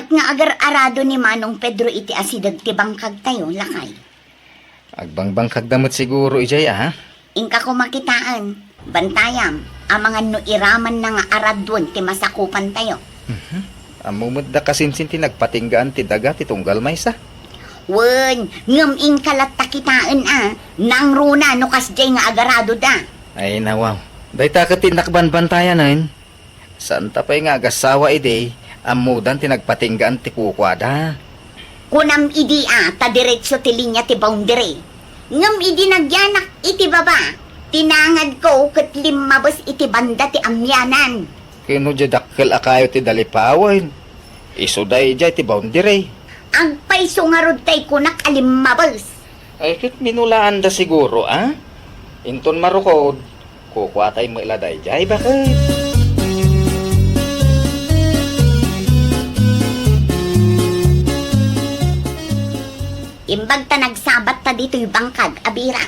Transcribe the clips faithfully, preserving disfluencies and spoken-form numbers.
Nga agar-arado ni Manong Pedro iti asideg ti bangkagtayo, lakay. Agbangbangkagda met siguro idiay, a? Inka koma kitaen, bantayam, amangan no iramanna nga araduen ti masakupantayo. Mhm. Ammo met da kasinsin ti nagpatinggaan ti daga ti tunggal maysa. Wen, ngem inka latta kitaen a, nangruna no kasdiay nga agaradoda. Ay, nawaw. Dayta ket ti innak banbantayanen. Saanta pay nga agassawa idi, ammodan ti nagpatinggaan ti kukuada. Kunam idi a, ta diretso ti linia ti boundary. Ngem idi nagyanak iti baba, ti nangadko ket limmabes iti banda ti amianan. Ken no diay dakkel a kayo ti dalipawen, isu daydiay ti boundary. Agpayso ngarud tay kunak a limmabes. Ay, ket minulaanda siguro, a? Inton marukod, kukuatay met la daydiay, baket. Imbag ta nagsabatta ditoy bangkag a birat.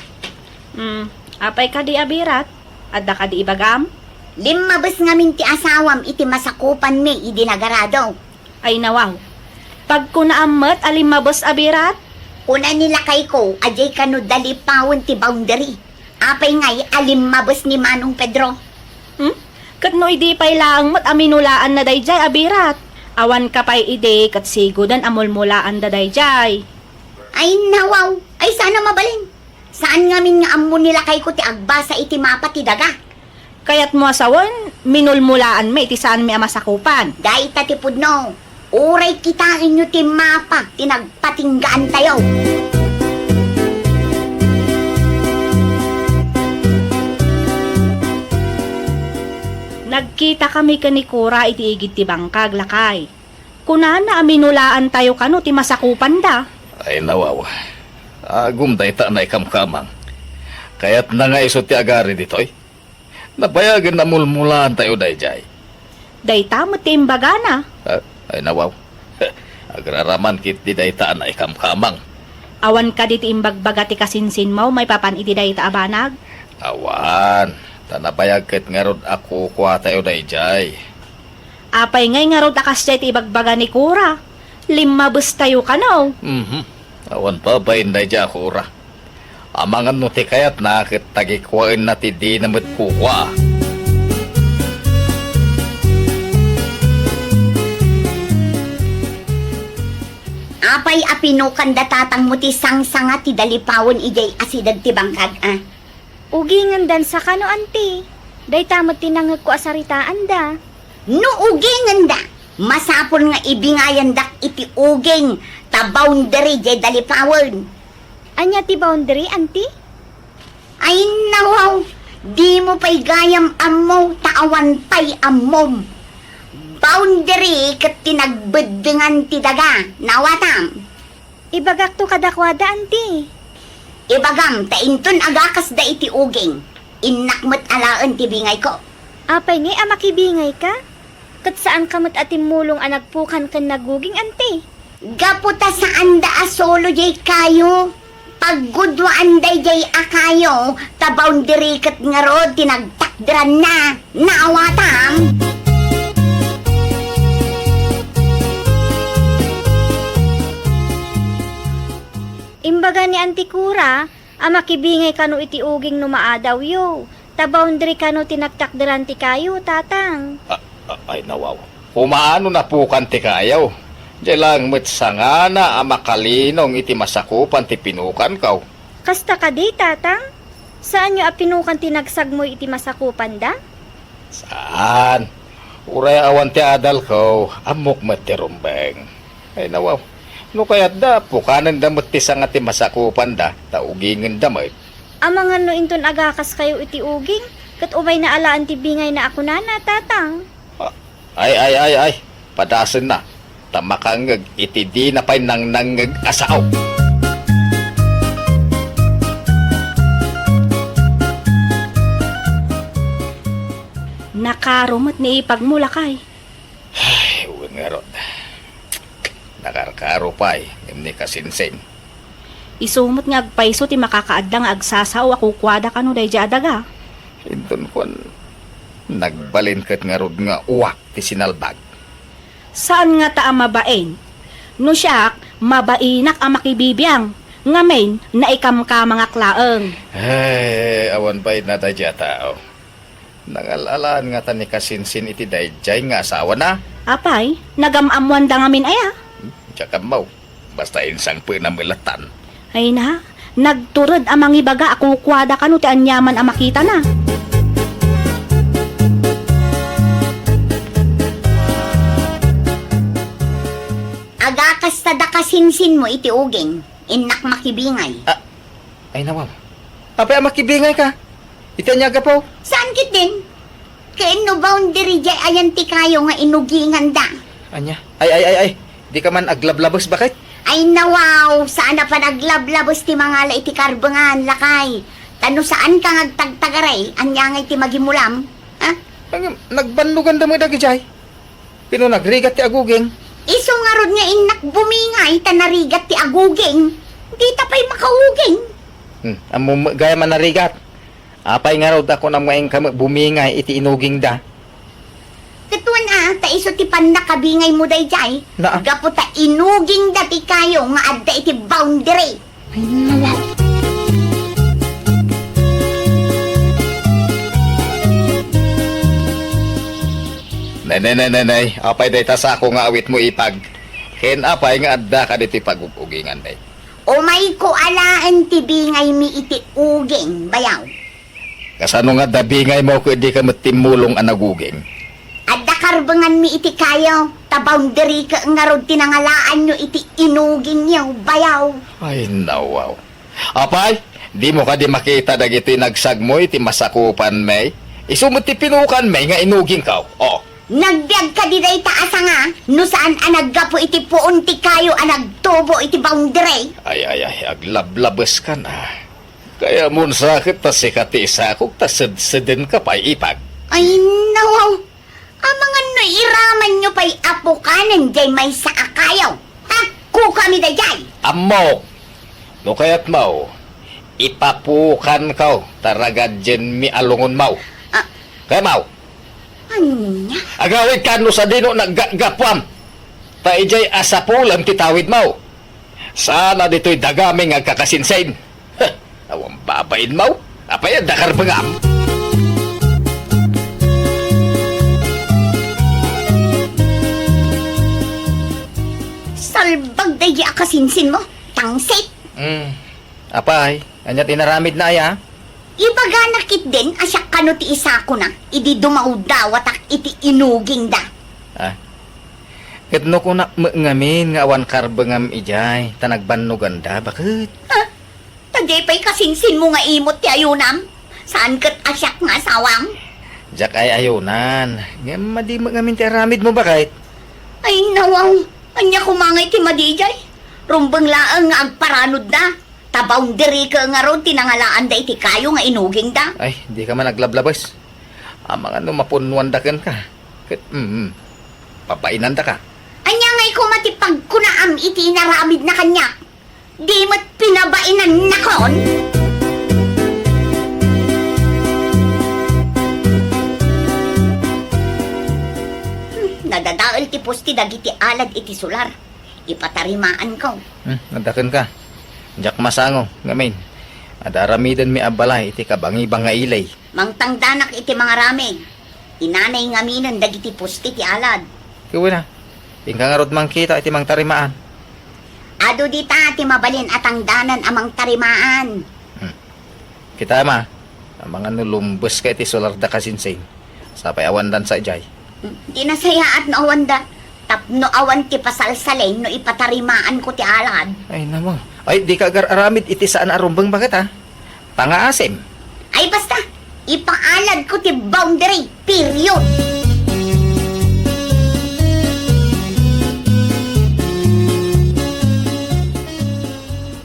Hmm, apay kadi a birat? Adda kadi ibagam? Limmabes ngamin ti asawam iti masakupanmi idi nagarado. Ay nawaw. Pagkunaam met a limmabes a birat? Kuna ni lakayko a diay kano dalipawen ti boundary. Apay ngay a limmabes ni Manong Pedro? Hmm? Ket no idi pay laeng met a minulaanna daydiay a birat? Awan ka pay idi ket siguden a mulmulaanda daydiay. Ay nawaw, ay saan a mabalin. Saan ngamin nga ammo ni lakayko ti agbasa iti mapa ti daga. Kayatmo a sawen, minulmulaanmi iti saanmi a masakupan. Dayta ti pudno. Uray kitaenyo ti mapa ti nagpatinggaantayo. Nagkitakami ken ni Kura iti igid ti bangkag, lakay. Kunana a minulaantayo kano ti masakupanda. Ay, nawaw. Agum dayta a naikamkamang. Kayatna nga isu ti agari ditoy. Nabayagen a mulmulaantayo daydiay. Dayta met ti imbagana. Ah, ay, nawaw. Agraraman ketdi dayta a naikamkamang. Awan kadi ti imbagbaga ti kasinsinmo maipapan iti dayta a banag? Awan. Ta nabayag ket ngarud a kukuatayo daydiay. Apay ngay ngarud a kasdiay ti ibagbaga ni Kura? Limmabestayo kano. Mhm. Awan babain daydiay a Kura. Amangan no ti kayatna ket tagikuaenna ti dina met kukua. Apay a pinukanda tatangmo ti sangsanga ti dalipawen idiay asideg ti bangkag a? Ugingendan sa kano, anti. Dayta met ti nangngegko a saritaanda. No ugingenda, masapul nga ibingayandak iti uging ta boundary diay dalipawen. Ania ti boundary, anti? Ay, nawaw, dimo pay gayam ammo ta awan pay ammom. Boundary ket ti nagbeddengan ti daga, nawatam. Ibagakto kadakuada, anti. Ibagam ta inton agakasda iti uging, innak met alaen ti bingayko. Apay ngay a makibingayka? Ket saanka met a timmulong a nagpukan ken naguging, anti? Gapu ta saanda a solo diay kayo. Paggudwaan daydiay a kayo, ta boundary ket ngarud ti nagtakderanna. Naawatam? Imbaga ni Anti Cora a makibingay kano iti uging no maadawyo, ta boundary kano ti nagtakderan ti kayo, Tatang. A-, a-, ay, nawaw. Kumaano napukan ti kayo? Diay laeng met sangana a makalinong iti masakupan ti pinukanko. Kasta kadi, Tatang? Saanyo a pinukan ti nagsagmoy iti masakupanda? Saan. Uray awan ti adalko, ammok met ti rumbeng. Ay, nawaw. No kayatda, pukanenda met ti sanga ti masakupanda, ta ugingenda met. Amangan no inton agakaskayo iti uging, ket umayna alaen ti bingayna a kunana, Tatang. A-, ay, ay, ay, ay. Padasenna. Ta makangngeg iti dina pay nangnangngeg a sao. Nakaro met ni ipagmo, lakay. Ay, wen ngarud. Nakarkaro pay, ngem ni kasinsin. Isu met nga agpayso ti makakaadda nga agsasao a kukuada kano daydiay a daga. Inton kuan, nagbalin ket ngarud nga uwak ti sinalbag. Saan ngata a mabain? No siak, mabainak a makibibiang. Ngamin, naikamkamangak laeng. Ay, awan bainna daydiay a tao. Nangal-alaan ngata ni Kasinsin iti daydiay nga asawana. Apay, nagam-ammoanda ngamin aya? Hmm, diak ammo. Basta insangpetna met lattan. Ay na, nagtured a mangibaga a kukuada kano ti aniaman a makitana. Agakasta da Kasinsinmo iti uging, innak makibingay. Ah, ay, nawaw. Apay a makibingayka? Iti ania a gapu? Saan ketdin? Ken no boundary diay ayan ti kayo nga inuginganda. Ania? Ay, ay, ay, ay. Dika man aglablabes, baket? Ay, nawaw, saan a panaglablabes ti mangala iti karbengan, lakay. Ta no saanka nga agtagtagaray, ania ngay ti magimulam? Ha? Ay, nagbannoganda met dagidiay. Ken no nagrigat ti aguging? Isu ngarud nga innak bumingay ta narigat ti aguging. Dita pay makauging. Hmm, ammom met gayam a narigat. Apay ngarud a kunam nga inka met bumingay iti inugingda? Ket wen a, ta isu ti pannakabingaymo daydiay. Naa. Gapu ta inugingda ti kayo nga adda iti boundary. Ay, nawaw. Nay, nay, nay, nay, nay. Apay dayta sako nga awitmo, Ipag? Ken apay nga addaka ditoy pagug-ugingan, nay? Umayko alaen ti bingaymi iti uging, bayaw. Kasano nga adda bingaymo ket dika met timmulong a naguging? Adda karbenganmi iti kayo, ta boundary ket ngarud ti nangalaanyo iti inugingyo, bayaw. Ay, nawaw. Apay, dimo kadi makita dagitoy nagsagmo iti masakupanmi? Isu met ti pinukanmi nga inugingko. Oh. Nagbiag kadi dayta a sanga, no saan a naggapu iti puon ti kayo a nagtubo iti boundary? Ay, ay, ay, aglablabeska na. Kayamon sa ket ta sika ti isakok ta sedsedenka pay, Ipag. Ay, nawaw. Amangan no iramanyo pay a pukanen diay maysa a kayo. Agkukami daydiay. Ammok. No kayatmo, ipapukanko ta ragadienmi a lungonmo. Ah. Kayatmo? Ania? Agawidka no sadino naggapgapam. Ta idiay a sapulem ti tawidmo. Saan a ditoy dagami nga agkakasinsin. Huh, awan babainmo. Apay adda karbengam? Salbag daydi a kasinsinmo, tangsit. Hmm. Apay, ania ti inaramidna aya? Ibagana ketdin a siak kano ti isakona idi dumawdawatak iti inugingda. Ah. Ket no kunak met ngamin nga awan karbengam idiay, ta nagbannoganda, baket? Ah, ta diay pay kasinsinmo nga imot ti ayonam? Saan ket a siak nga asawam? Diak ay-ayonan. Ngem madi met ngamin ti aramidmo, baket? Ay, nawaw. Ania koma ngay ti madi idiay? Rumbeng laeng nga agparanodda. Ta boundary ket ngarud ti nangalaanda iti kayo nga inugingda. Ay, dika man aglablabes. Amangan no mapunnoanda kenka. Ket, mm, pabainandaka. Ania ngay koma ti pagkunaam iti inaramidna kaniak? Di met pinabainannakon? Hmm, nadadael ti poste dagiti alad iti solar. Ipatarimaanko. Hmm, adda kenka. Diak masango, ngamin. Adda aramidenmi a balay iti kabangibang nga ili. Mangtangdanak iti mangaramid. Inanay ngaminen dagiti poste ti alad. Ket wen a, inka ngarud mangkita iti mangtarimaan. Adu dita ti mabalin a tangdanan a mangtarimaan. Hmm. Kitaem a, amangan no lumbeska iti solarda kasinsin. Sapay awan dansa idiay. Di nasayaat no awanda. Tapno awan ti pasalsalin no ipatarimaanko ti alad. Ay, nawaw. Ay, dika agar-aramid iti saan a rumbeng, baket a? Pangaasim. Ay, basta, ipaaladko ti boundary. Period.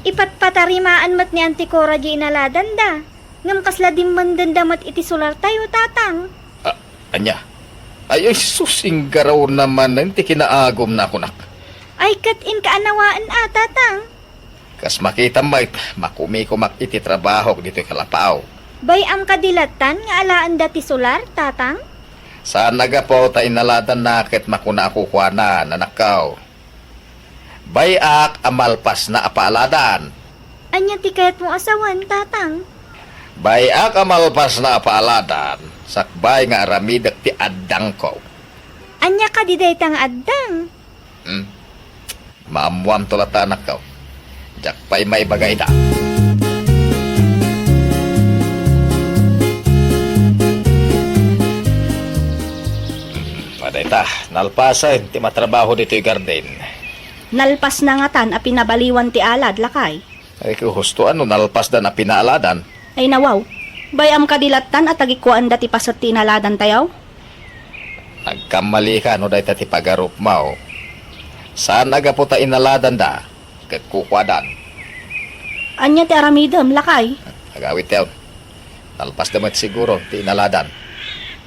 Ipatpatarimaan met ni Auntie Cora di inaladanda. Ngem kasla dimmendenda met iti solartayo, Tatang. Ah, ania? Ay, ay, sus, inggarawna manen ti kinaagumna, kunak. Ay, ket inka a nawaen a, Tatang? Kas makitam met, makumikumak iti trabahok ditoy kalapaaw. Bay-am kadi lattan nga alaenda ti solar, Tatang? Saan a gapu ta inaladanna ket makuna a kukuana, anakko. Bay-ak a malpasna a paaladan. Ania ti kayatmo a sawen, Tatang? Bay-ak a malpasna a paaladan, sakbay nga aramidek ti addangko. Ania kadi dayta nga addang? Hmm. Maammoamto latta, anakko. Diak pay maibaga ida. Hmm, padayta, nalpasen ti matrabaho ditoy garden. Nalpasna ngatan a pinabaliwan ti alad, lakay? Ay, husto, ano, nalpasdan a pinaaladan. Ay, nawaw. Bay-am kadi lattan a tagikuaenda ti paset ti inaladantayo? Nagkammalika no dayta ti pagarupmo. Saan a gapu ta inaladanda ket kukuadan. Ania ti aramidem, lakay? Agawidtayon. Nalpasda met siguro ti inaladan.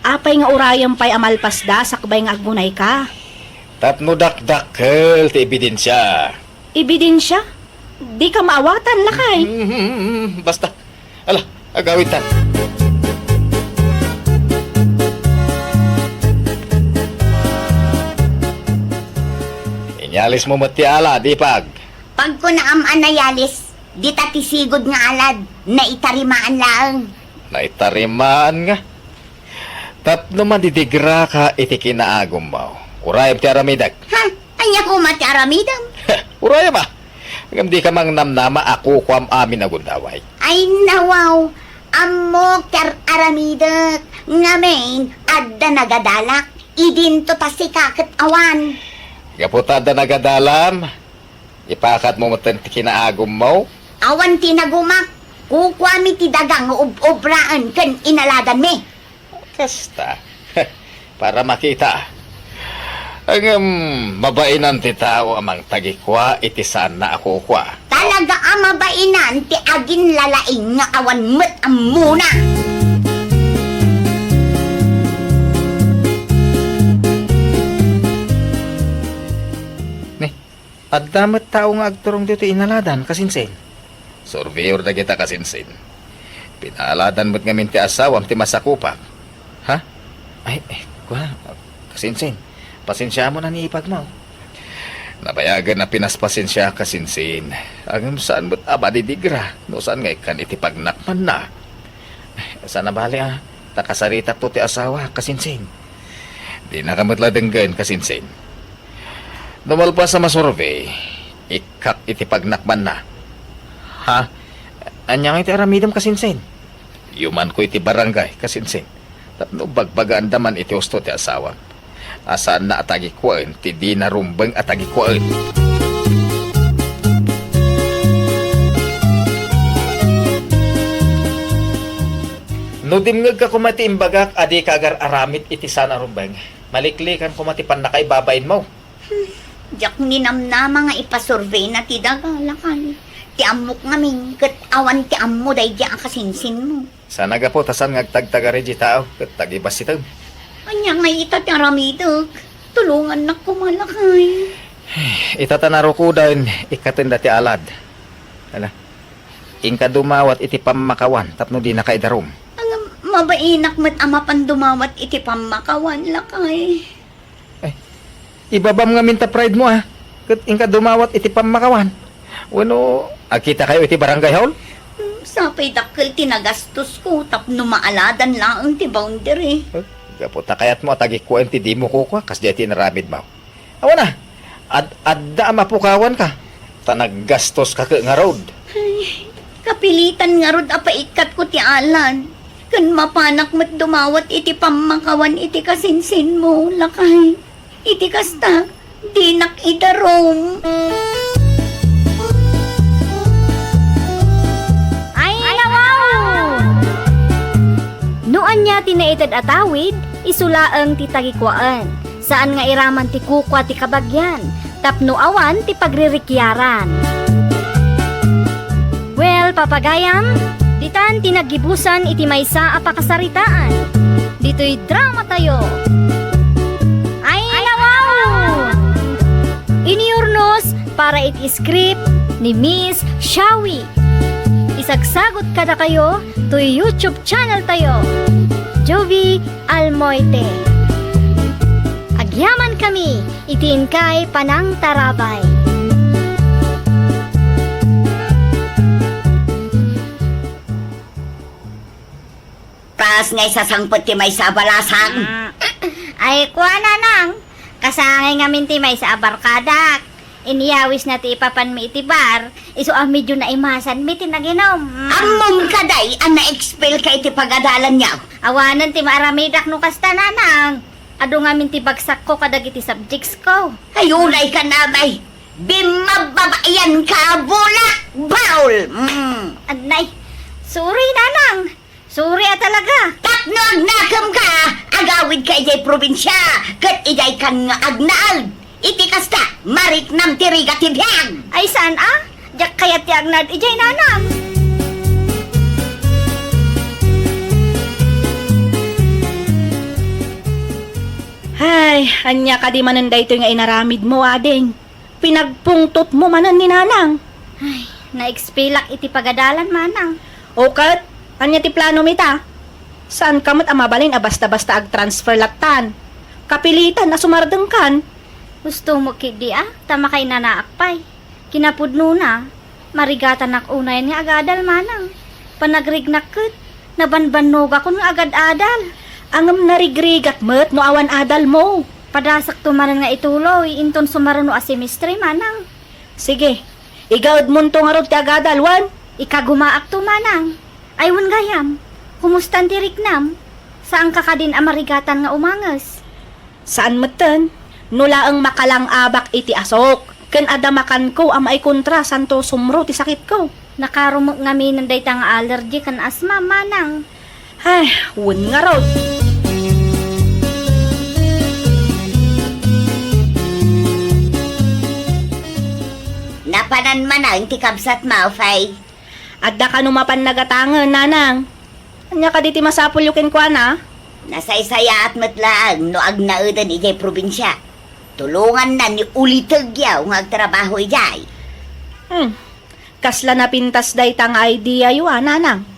Apay nga urayem pay a malpasda sakbay nga aggunayka? Tapno dakdakkel ti ebidensia. Ebidensia? Dika maawatan, lakay. Mhm, basta. Ala, agawidtan. Inyalismo met ti alad, Ipag. Pagkunaam a nayalis, dita ti sigud nga alad, naitarimaan laeng. Naitarimaan nga? Tapno madidigraka iti kinaagummo, urayem ti aramidek. Ha? Ania koma ti aramidem? Urayem a. Ngem dika mangnamnama a kukuam amin a gundaway. Ay, nawaw. Ammok ti ar-aramidek. Ngamin, adda nagadalak. Idinto ta sika ket awan. Gapu ta adda nagadalam, ipakatmo metten ti kinaagummo? Awan ti nagumak. Kukuami ti daga nga ub-ubraen ken inaladanmi. Kasta. Para makita. Ngem, mabainan ti tao a mangtagikua iti saanna a kukua. Talaga a mabainan ti aginlalaing nga awan met ammona. Ni, adda met tao nga agturong ditoy inaladan, kasinsin. Surveyor dagita, kasinsin. Pinaaladan met ngamin ti asawam ti masakupak. Ha? Ay, eh, kua, kasinsin. Pasensiamon a ni Ipagmo. Nabayagen a pinaspasensia, kasinsin. Ngem saan met a madidigra no saan nga ikkan iti pagnakmanna. Saan a bale a, ta kasaritakto ti asawa, kasinsin. Dinaka met la denggen, kasinsin. No malpas a masurvey, ikkak iti pagnakmanna. Ha? Ania nga iti aramidem, kasinsin? Yumanko iti barangay, kasinsin. Tapno bagbagaanda man iti husto ti asawam a saanna a tagikuaen ti dina rumbeng a tagikuaen. No dimngegka koma ti imbagak a dika agar-aramid iti saan a rumbeng, maliklikan koma ti pannakaibabainmo. Hmm, diak ninamnama nga ipasurveyna ti daga, lakay. Ti ammok ngamin, ket awan ti ammo daydi a kasinsinmo. Saan a gapu ta saan nga agtagtagari diay tao ket tagibassitem. Ania ngay ita ti aramidek? Tulongannak koma, lakay. Ita ta narukoden, ikkatenda ti alad. Ala, inka dumawat iti pammakawan tapno dinaka idarum. Ang mabainak met a mapan dumawat iti pammakawan, lakay. Ay, ibabam ngamin ta pride mo, ah. Ket inka dumawat iti pammakawan. Wenno, agkitakayo iti barangay hall? Hmm, sapay dakkel ti nagastosko tapno maaladan laeng ti boundary. Eh, gapu ta kayatmo a tagikuaen ti dimo kukua, kasdiay ti inaramidmo. Awan a, ad-, adda a mapukawanka, ta naggastoska ket ngarud. Ay, kapilitan ngarud a paikkatko ti alad. Ken mapanak met dumawat iti pammakawan iti kasinsinmo, lakay. Iti kasta, dinak idarum. Ay, nawaw! No ania ti naited a tawid, isu laeng ti tagikuaen. Saan nga iraman ti kukua ti kabagian, tapno awan ti pagririkiaran. Well, papagayam, ditan ti naggibusan iti maysa a pakasaritaan. Ditoy drama tayo. Ay, nawaw! Iniurnos para iti script ni Miss Shawi. Isagsagut kadakayo toy YouTube channel tayo, Jovie Almoite. Agyamankami iti inkay panangtarabay. Taas nga isasangpet ti maysa a balasang. Mm. Ay, kua, nanang. Kasangay ngamin ti maysa a barkadak. Inyawisna ti ipapanmi iti bar, isu a medio naimasanmi ti naginom. Mm. Ammom kadi a na-expel ka iti pagadalanyo? Awanen ti maaramidak no kasta, nanang. Adu ngamin ti bagsakko kadagiti subjectsko. Ay, unay ka, amay. Bimmabbabayan ka, bulak, baul! Mm. Annay, sorry, nanang. Sorry a talaga. Tapno agnakem ka, agawid ka idiay probinsia, ket idiay kan nga agnaed. Iti kasta, mariknam ti rigat ti biag. Ay, saan a? Diak kayat ti agnaed idiay, nanang. Ay, ania kadi manen daytoy nga inaramidmo, ading? Pinagpungtotmo manen ni nanang. Ay, na-expelak iti pagadalan, manang. O ket, ania ti planom ita? Saanka met a mabalin a basta-basta agtransfer lattan. Kapilitan a sumardengkan. Gusto mo ketdi a, ta makainanaak pay. Kinapudnona, marigatanak unayen nga agadal, manang. Panagrignak ket, nabanbannogakon nga agad-adal. Ngem narigrigat met no awan adalmo. Padasakto manen nga ituloy, inton sumaruno a semestre, manang. Sige, igaedmonto ngarud ti agadal, wen? Ikagumaakto, manang. Ay, wen gayam, kumustan ti riknam? Saanka kadin a marigatan nga umanges? Saan metten, no laeng makalang-abak iti asok, ken adda makanko a maikontra santo sumro ti sakitko. Nakarumek ngaminen dayta nga allergy ken asma, manang. Ay, wen ngarud. Napanan manen ti kabsatmo, Fay? Adda kano mapan nagatangen, nanang. Ania kadi ti masapulyo kenkuana? Nasaysayaat met laeng no agnaeden idiay probinsia. Tulonganna ni ulitegyo nga agtrabaho idiay. Hmm. Kasla napintas dayta nga ideayo a, nanang.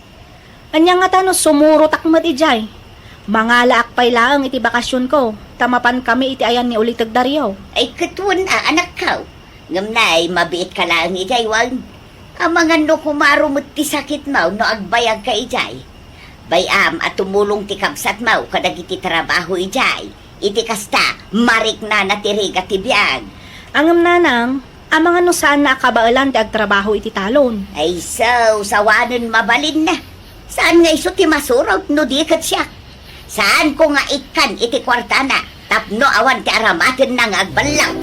Ania ngata no sumurotak met idiay? Mangalaak pay laeng iti bakasionko, ta mapankami iti ayan ni Uliteg Dario. Ay, ket wen a, anakko. Ngem nay, mabiitka laeng idiay, wen? Amangan no kumaro met ti sakitmo no agbayagka idiay. Bay-am a tumulong ti kabsatmo kadagiti trabaho idiay. Iti kasta, mariknana ti rigat ti biag. Ngem, nanang, amangan no saanna a kabaelan ti agtrabaho iti talon? Ay, sus, awanen mabalinna. Saan nga isu ti masurot no di ket siak? Saanko nga ikkan iti kuartana tapno awan ti aramatenna nga agballaw.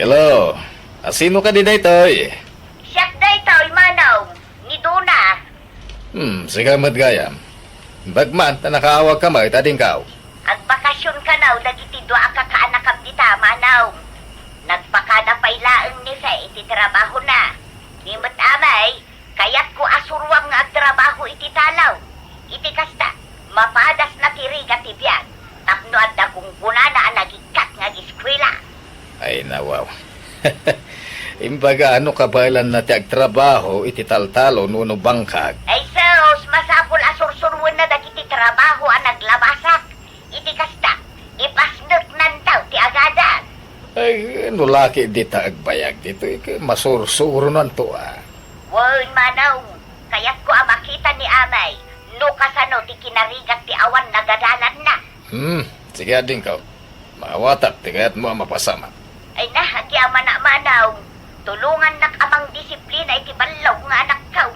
Hello, asino kadi daytoy? Siak daytoy, manong, ni Dona. Hmm, sika met gayam. Imbag man ta nakaawagka met, adingko. Agbakasion kano dagiti dua a kakaanakam dita, manong. Nagpakada pay laeng ni Fe iti trabahona. Ni met amay, kayatko a suroam nga agtrabaho iti talaw. Iti kasta, mapadasna ti rigat ti biag tapno adda gunggonana a nagikkat nga ageskuela. Ay, nawaw. Imbag a no kabaelanna ti agtrabaho iti taltalon wenno bangkag. Ay, sus, masapul a sursuroenna dagiti trabaho a naglabasak. Iti kasta, ipasneknanto ti agadal. Ay, no laki dita agbayag ditoy, ket masursuronanto a. Wen, manong, kayatko a makita ni amay no kasano ti kinarigat ti awan nagadalanna. Hmm, sige, adingko. Maawatak ti kayatmo a mapasamak. Ay na, agyamanak, manong. Tulongannak a mangdisiplina iti ballog nga anakko.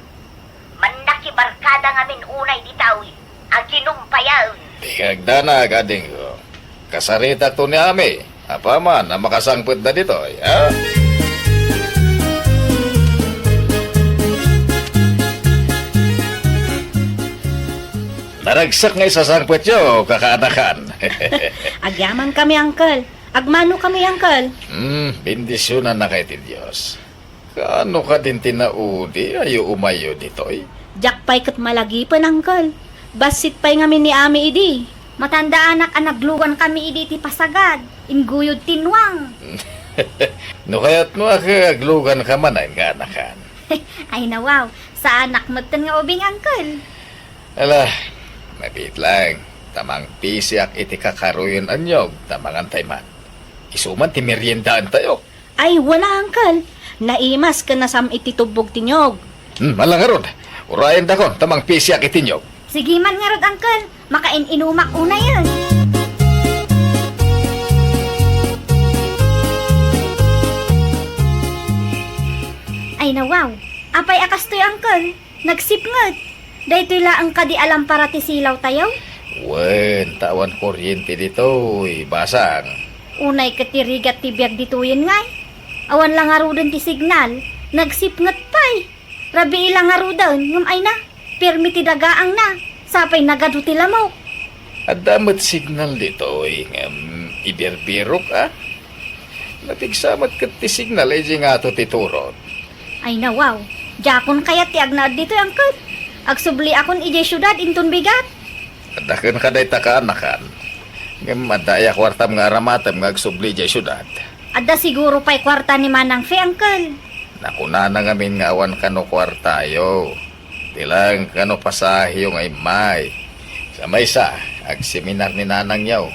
Mannakibarkada ngamin unay ditoy. Aginumpayan. Di kagdanag, adingko. Kasaritakto ni Ami. Apaman a makasangpetda ditoy, ha? Naragsak nga isasangpetyo, kakaanakan. Agyamankami, uncle. Agmanokami, uncle. Hmm, bendisionannaka iti Dios. Kaano kadin ti naudi a umayyo ditoy? Diak pay ket malagipen, uncle. Bassit pay ngamin ni Ami idi. Matandaanak a naglugankami idi iti pasagad. Ingguyod ti nuang. No kayatmo a agluganka manen nga anakan. Ay, nawaw. Saanak metten nga ubing, Uncle. Ala, mabiit lang. Ta mangpisiak iti kakaruyon a niyog, ta mangantay man. Isu man ti meriendaantayo. Ay, wen a, Uncle. Naimas ken nasam iti tubbog ti niyog. Hmm, ala ngarud. Urayendakon, ta mangpisiak iti niyog. Sige man ngarud, Uncle. Makain-inumak unayen. Ay, nawaw. Apay a kastoy, Uncle? Nagsipnget. Daytoy laeng kadi a lampara ti silawtayo? Wen, ta awan kuryente ditoy, basang. Unay ket ti rigat ti biag ditoyen ngay. Awan la ngaruden ti signal. Nagsipnget pay. Rabii la ngaruden, ngem ay na, permi ti dagaangna. Sapay nagadu ti lamok. Adda met signal ditoy, ngem ibirbirok, a? Napigsa met ket ti signal idiay ngato ti turod. Ay nawaw, diakon kayat ti agnaed ditoy, Uncle. Agsubliakon idiay siudad inton bigat. Adda kenka dayta kaanakan. Ngem adda aya kuartam nga aramatem nga agsubli idiay siudad? Adda siguro pay kuarta ni Manang Fe, Uncle. Nakunana ngamin nga awan kano kuartayo. Ti laeng kano pasaheyo nga immay. Sa maysa, agseminar ni nanangyo.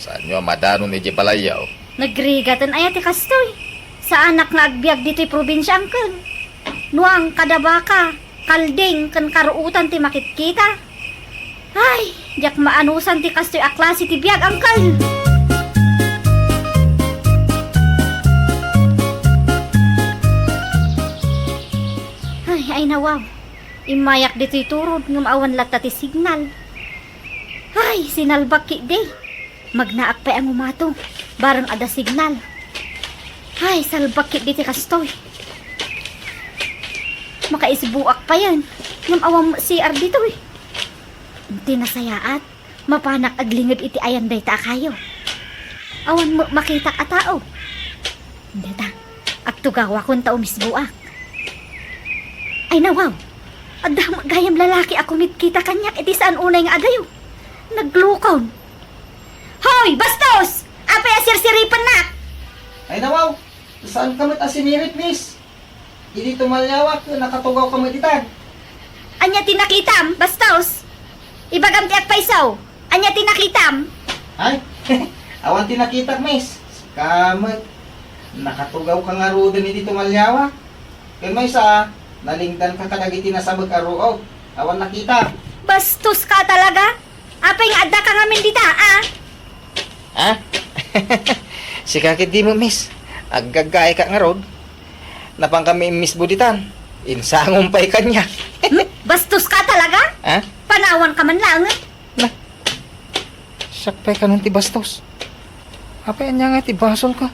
Saanyo a madanon idiay balayyo? Nagrigaten aya ti kastoy? Saanak nga agbiag ditoy probinsia, Uncle. Nuang, kada baka, kalding, ken karuotan ti makitkita. Ay, diak maanusan ti kastoy a klase ti biag, Uncle. Ay, ay, nawaw. Immayak ditoy turod ngem awan latta ti signal. Ay, sinalbak ketdi. Magnaak pay a ngumato, bareng adda signal. Ay, salbak ketdi ti kastoy. Makaisbuak payen, ngem awan met C R ditoy. Ti nasayaat, mapanak aglinged iti ayan dayta a kayo. Awan met makitak a tao. Deta, agtugawakon ta umisbuak. Ay, nawaw! Adda met gayam lalaki a kumitkita kaniak iti saan unay nga adayo. Naglukon. Hoy, bastos! Apay a sirsiripennak? Ay, nawaw! Saanka met a simirit, miss? Idi tumaliawak, nakatugawka met ditan. Ania ti nakitam, bastos? Ibagam ti agpayso. Ania ti nakitam? Ay, awan ti nakitak, miss. Sika met. Nakatugawka ngaruden idi tumaliawak. Ken maysa, nalingdanka kadagiti nasabek a ruot. Awan nakitak. Bastoska talaga? Apay nga addaka ngamin dita, a? Ha? Sika ketdi met, miss. Aggaggaika ngarud. Napankami immisbo ditan. Insangom pay kaniak. Hmm? Bastoska talaga? Ha? Panawanka man laeng. Na, siak pay kanon ti bastos. Apay ania nga ti basolka?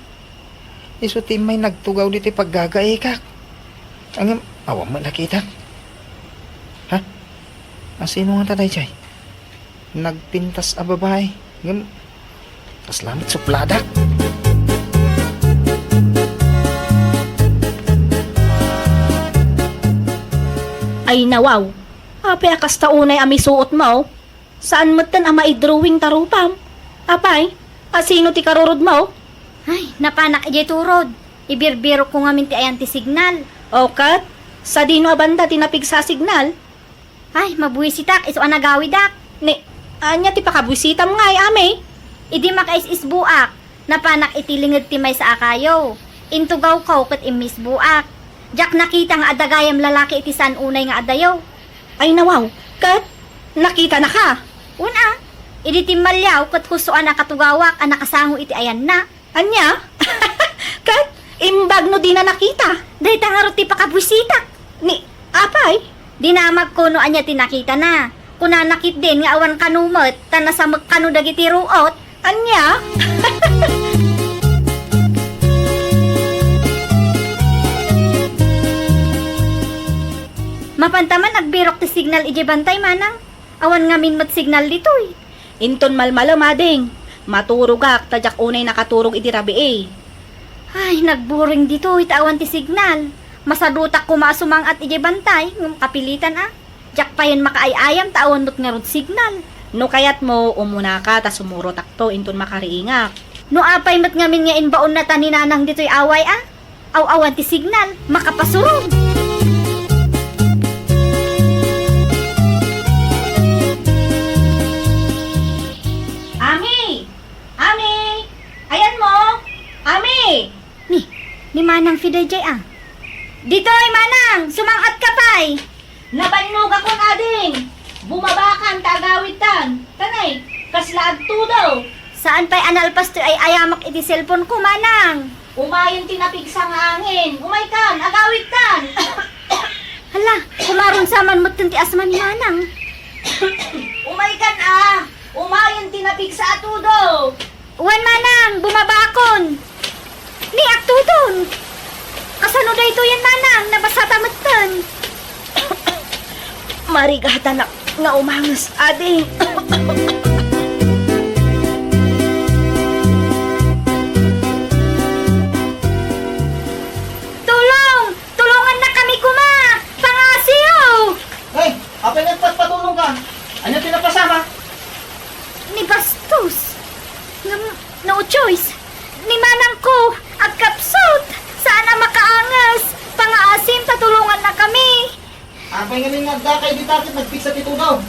Isu ti immay nagtugaw ditoy paggagaikak. Ngem awan met nakitak. Ha? A, sino ngata daydiay? Nagpintas a babai. Ngem kasla met supladak. Ay, nawaw. Apay a kasta unay a misuotmo? Saan metten a maidrawing ta rupam? Apay, a sino ti karurudmo? Ay, napanak idiay turod. Ibirbirokko ngamin ti ayan ti signal. O ket, sadino a banda ti napigsa a signal? Ay, mabuisitak, isu a nagawidak. Ni, ania ti pakabuisitam ngay, Ami? Idi makaisisbuak, napanak iti linged ti maysa a kayo. Intugawko ket immisbuak. Diak nakita nga adda gayam lalaki iti saan unay nga adayo. Ay, nawaw, ket nakitanaka? Wen a, idi timmaliaw ket husto a nakatugawak a nakasango iti ayanna. Ania? Ket imbag no dina nakita? Dayta ngarud ti pakabuisitak. Ni, apay? Dinamagko no ania ti nakitana. Kunana ketdin nga awan kano met, ta nasamek kano dagiti ruot. Ania? Mapanta man agbirok ti signal idiay bantay, manang. Awan ngamin met signal ditoy. Inton malmalem, ading, maturogak ta diak unay nakaturog iti rabii. Ay, nagburing ditoy ta awan ti signal. Masadutak koma a sumang-at idiay bantay, ngem kapilitan a. Diak payen makaay-ayam ta awan met ngarud signal. No kayatmo, umunaka ta sumurotakto inton makariingak. No apay met ngamin nga imbaonna ta ni nanang ditoy away a? Aw-awan ti signal, makapasurong. Manang Fidejay, a. Ditoy, manang! Sumang-atka pay! Nabannogakon, ading! Bumabakan ta agawidtan. Kanay, kasla agtudo. Saan pay a nalpas toy ay-ayamak iti cellphone ko, manang. Umayen ti napigsa nga angin. Umaykan, agawidtan. Hala, kumarunsa man metten ti asma ni manang. Umaykan, a. Umayen ti napigsa a tudo. Wen, manang, bumabakon. Ni agtudon. Kasano daytoyen, manang? Nabasata metten. Marigatanak nga umanges, ading. Tulong! Tulongannakami koma! Pangaasiyo! Hey, apay nagpatpatulong ka? Ania ti napasama? Ni Bastos. Ngem, no choice. Ni manangko, agkapsut. Saan a makaanges. Pangaasim ta tulongannakami. Apay ngamin nga addakay dita ket nagpigsa ti tudo?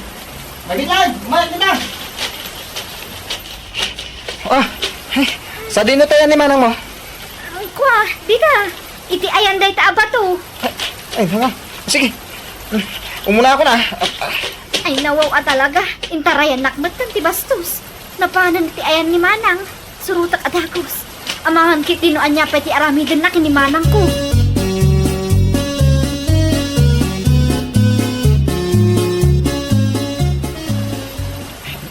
Mabilang, umayat dita! Ah, ay, sadino tayo ni manang mo? Ay, kua, dita. Iti ayan dayta a bato. Ay, ay, nga. Sige. Umuna ako na. Ay, nawaw a talaga. Intarayannak metten ti Bastos. Napanen ti ayan ni manang. Surotek a dagus. Amangan ket dino ania pay ti aramidenna ken ni manangko.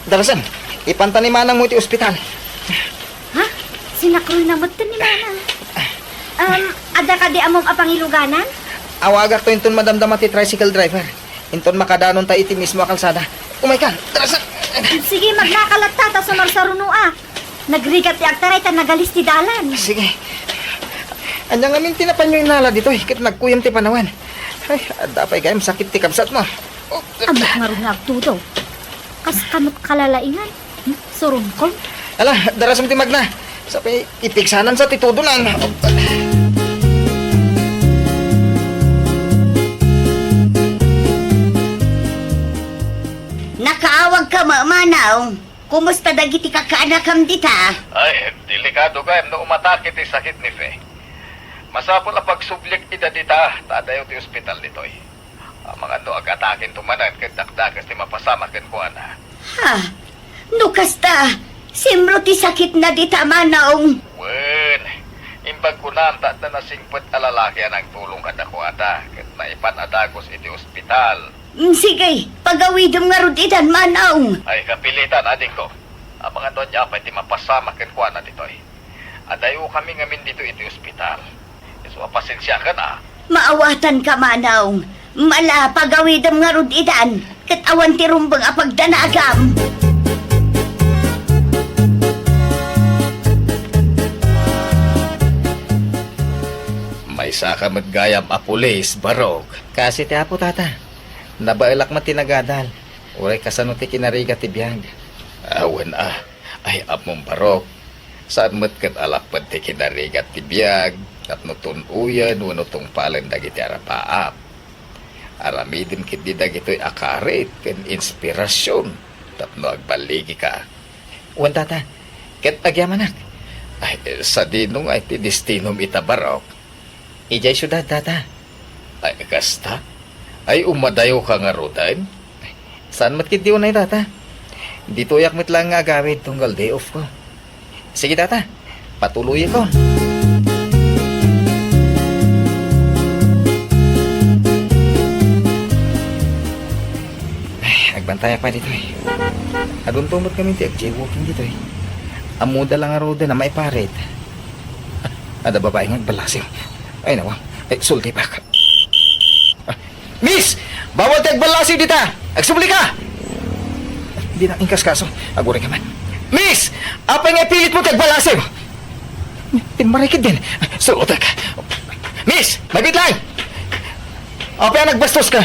Darasen, ipanta ni manangmo iti ospital. Ha? Sinakroy na metten ni manang. Um, adda kadi ammom a pangiluganan? Awagakto inton madamdama ti tricycle driver. Inton makadanonta iti mismo a kalsada. Umayka, Darasen. Sige, magnaka latta ta sumarsarunoak. Nagrigat ti agtaray ta nagalis ti dalan. Sige. Ania ngamin ti napanyo inala ditoy ket nagkuyam ti panawen? Ay, adda pay gayam sakit ti kabsatmo. Ammok ngarud nga agtudo. Kas kamot kalalaingan. Hmm? Surunkon. Ala, Darasen ti magna. Sapay ipigsanansa ti tudonan. Nakaawagka, Manaw. Kumusta dagiti kakaanakam dita? Ay, delikado gayam no umatake ti sakit ni Fe. Masapul a pagsubliak ida dita, ta adayo ti ospital ditoy. Amangan no agataken to manen ket dakdakes ti mapasamak kenkuana. Ha? No kasta, simro ti sakitna dita, Manong? Wen, imbag kunam ta adda nasingpet a lalaki a nangtulong kadakuada ket naipan a dagus iti ospital. Mm, sige, pagawidem ngarud idan, Manong. Ay, kapilitan, adingko. Amangan no ania pay ti mapasamak kenkuana ditoy. Adayokami ngamin ditoy iti ospital. Isu a pasensiakan, a. Maawatanka, Manong. Mala, pagawidem ngarud idan, ket awan ti rumbeng a pagdanagam. Maysaka met gayam a pulis, Barok. Kaasi ti Apo, Tata. Nabaelak met ti nagadal. Uray kasano ti kinarigat ti biag? Awan a. Ay, ammom, Barok. Saan met ket a lapped ti kinarigat ti biag tapno tun-oyen wenno tungpalen dagiti arapaap. Aramidem ketdi dagitoy a karit ken inspirasion tapno agballigika. Wen, Tata, ket agyamanak. Ay, sadino nga iti destinom ita, Barok? Idiay siudad, Tata. Ay, kasta? Ay, umadayoka ngaruden? Saan met ketdi unay, Tata? Ditoyak met laeng nga agawid tunggal day off ko. Sige, Tata. Patuloyko. Ay, agbantayak pay ditoy. Adunto met ngamin ti agjaywalking ditoy. Ammoda la ngaruden a maiparit. Adda babai nga agballasiw. Ay, nawa. Ay, sultibak. Ah, Miss! Bawal ti agballasiw dita! Agsublika! Dinak inkaskaso. Aguray ka man. Miss! Apay nga ipilitmo ti agballasiw? Timmaray ketdin. Surotek. Miss! Mabiit laeng! Apay a nagbastoska?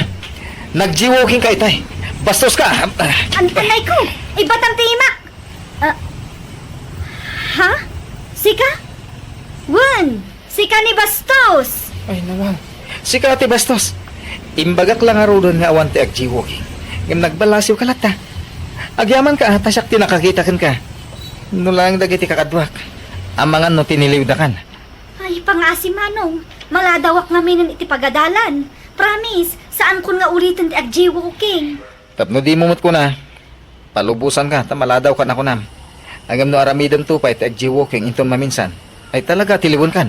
Nagjaywalkingka itay. Bastoska! An-, anay ko! Ibatam ti imak! Ah, ha? Sika? Wen, sika ni Bastos! Ay, nawaw. Sika ti Bastos. Imbagak la ngaruden nga awan ti agjaywalking. Ngem nagballasiwka latta. Agyamanka, a, ta siak ti nakakita kenka. No laeng dagiti kakaduak, amangan no tiniliwdakan. Ay, Pangaasi, Manong, maladawak ngaminen iti pagadalan. Promise, saankon nga uliten ti ag-jaywalking. Tapno dimo met kuna, palubosanka, ta maladawkan a kunam. Ngem no aramidemto pay ti ag-jaywalking inton maminsan, ay talaga tiliwenkan.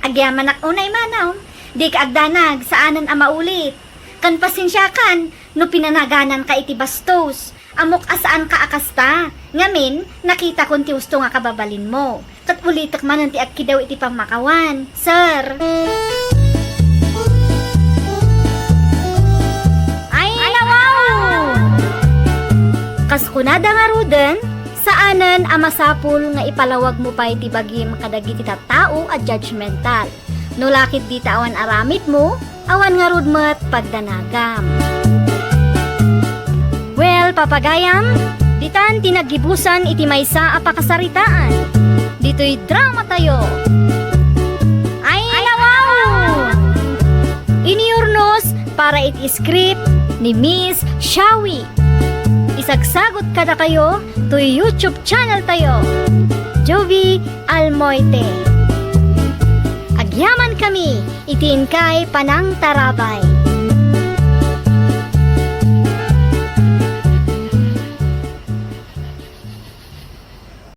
Agyamanak unay, Manong. Dika agdanag, saanen a maulit. Ken pasensiakan no pinanagananka iti bastos. Ammok a saanka a kasta. Ngamin, nakitakon ti husto nga kababalinmo. Ket ulitek manen ti agkidaw iti pammakawan, sir. Ay, nawaw! Kas kunada ngaruden, saanen a masapul nga ipalawagmo pay ti bagim kadagiti tattao a judgmental. No la ketdi ta awan aramidmo, awan ngarud met pagdanagam. Well, papagayam, ditan ti naggibusan iti maysa a pakasaritaan. Ditoy dramatayo. Ay, nawaw! Inurnos para iti script ni Miss Shawi. Isagsagut kadakayo toy YouTube channel tayo, Jovie Almoite. Agyamankami iti inkay panangtarabay.